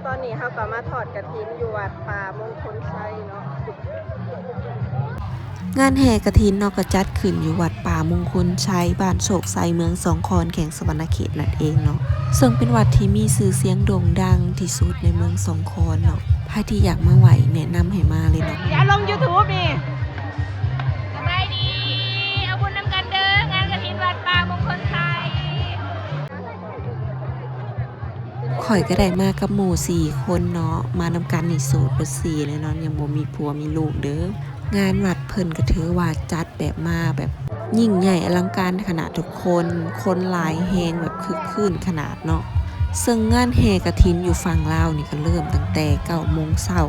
ຕອນນີ້ເຮົາກໍມາທອດກະຖິນຢູ່ວັດປ່າມົງຄົນໄຊເນາະ. ງານແຫ່ກະຖິນເນາະ ກໍຈັດຂຶ້ນຢູ່ວັດປ່າມົງຄົນໄຊ ບ້ານໂຊກໄຊ ເມືອງສອງຄອນ ແຂວງສະຫວັນນະເຂດນັ້ນເອງເນາະ ເຊິ່ງເປັນວັດທີ່ມີຊື່ສຽງໂດ່ງດັງທີ່ສຸດໃນເມືອງສອງຄອນເນາະ. ໃຜທີ່ຢາກມາໄຫວ້ ແນະນຳໃຫ້ມາເລີຍເນາະ. ຢ່າລົງ YouTube ນີ້. ສະບາຍດີ ເອົາບຸນນຳກັນເດີ ງານກະຖິນວັດປ່າມົງຄົນໄຊ. ຂ້ອຍກໍໄດ້ມາກັບໝູ່ສີ່ຄົນເນາະ ມານຳກັນນີ້ໂສດເບິດສີ່ເລີຍເນາະ ຍັງບໍ່ມີຜົວມີລູກເດີ. ງານວັດເພິ່ນກໍຖືວ່າຈັດແບບ ມາແບບຍິ່ງໃຫຍ່ອະລັງການຂະໜາດທຸກຄົນ ຄົນຫຼາຍແຮງ ແບບຄຶກຄື້ນຂະໜາດເນາະ. ເຊິ່ງງານແຫ່ກະຖິນຢູ່ຝັ່ງລາວນີ້ກໍເລີ່ມຕັ້ງແຕ່ເກົ້າໂມງເຊົ້າ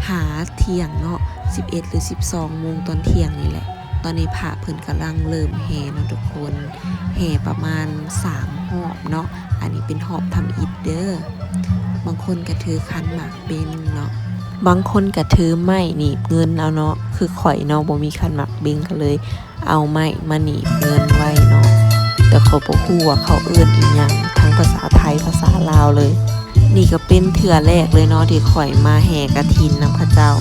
ຫາທ່ຽງເນາະ ສິບເອັດ ຫຼື ສິບສອງໂມງຕອນທ່ຽງນີ້ແຫຼະ. ຕອນນີ້ພະເພິ່ນກຳລັງເລີ່ມແຫ່ເນາະທຸກຄົນ ແຫ່ປະມານສາມຮອບເນາະ. ອັນນີ້ເປັນຮອບທຳອິດເດີ. ບາງຄົນກໍຖືຂັນໝາກເບັງເນາະ ບາງຄົນກໍຖືໄມ້ໜີບເງິນເອົາເນາະ ຄືຂ້ອຍເນາະ ບໍ່ມີຂັນໝາກເບັງ ກໍເລີຍເອົາໄມ້ມາໜີບເງິນໄວ້ເນາະ. ແຕ່ຂ້ອຍບໍ່ຮູ້ວ່າເຂົາເອີ້ນອີ່ຫຍັງ ທັງພາສາໄທ ພາສາລາວເລີຍ. ນີ້ກໍເປັນເທື່ອແລກເລີຍເນາະ ທີ່ຂ້ອຍມາແຫ່ກະຖິນນຳເຂົາເຈົ້າ.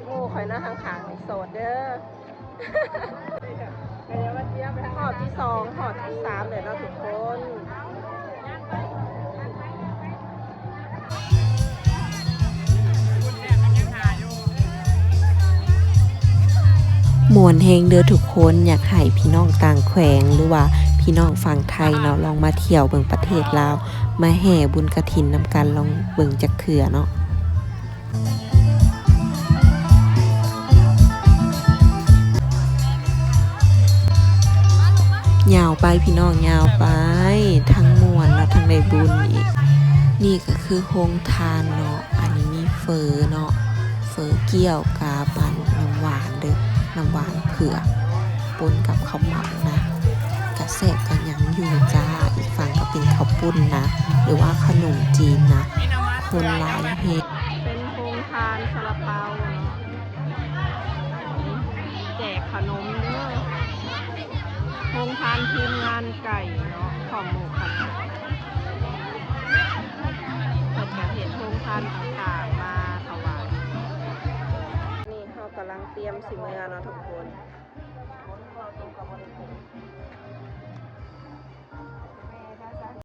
ໝູ່ຂ້ອຍນະ ຂ້າງໆນີ້ໂສດເດີ. ຮອບທີສອງ ຮອບທີສາມແລ້ວເນາະທຸກຄົນ. ມ່ວນແຮງເດີທຸກຄົນ. ຢາກໃຫ້ພີ່ນ້ອງຕ່າງແຂວງ ຫຼືວ່າພີ່ນ້ອງຝັ່ງໄທເນາະ ລອງມາທ່ຽວເບິ່ງປະເທດລາວ ມາແຫ່ບຸນກະຖິນນຳກັນ ລອງເບິ່ງຈັກເທື່ອເນາະ. ຍາວໄປພີ່ນ້ອງ ຍາວໄປ ທັງມ່ວນເນາະ ທັງໄດ້ບຸນອີກ. ນີ້ກໍຄືໂຮງທານເນາະ ອັນນີ້ມີເຝີເນາະ ເຝີກ່ຽວກັບອັນນ້ຳຫວານເດີ ນ້ຳຫວານເຜືອກ ປົນກັບເຂົ້າເໝົານະ ກະແຊບກະຫຍັງຢູ່ຈ້າ. ອີກຝັ່ງກໍເປັນເຂົ້າປຸ້ນນະ ຫຼືວ່າຂະໜົມຈີນນະ ຄົນຫຼາຍແຮງ. ເປັນໂຮງທານຊາລາເປົາເນາະ ແຈກຂະໜົມເດີ. ໂຮງທານທີມງານໄກ່ເນາະ ຂອງໝູ່ຄະນະ ເພິ່ນກະເຮັດໂຮງທານຕ່າງໆມາຖວາຍ. ນີ້ເຮົາກຳລັງຕຽມຊິເມືອເນາະທຸກຄົນ. ເ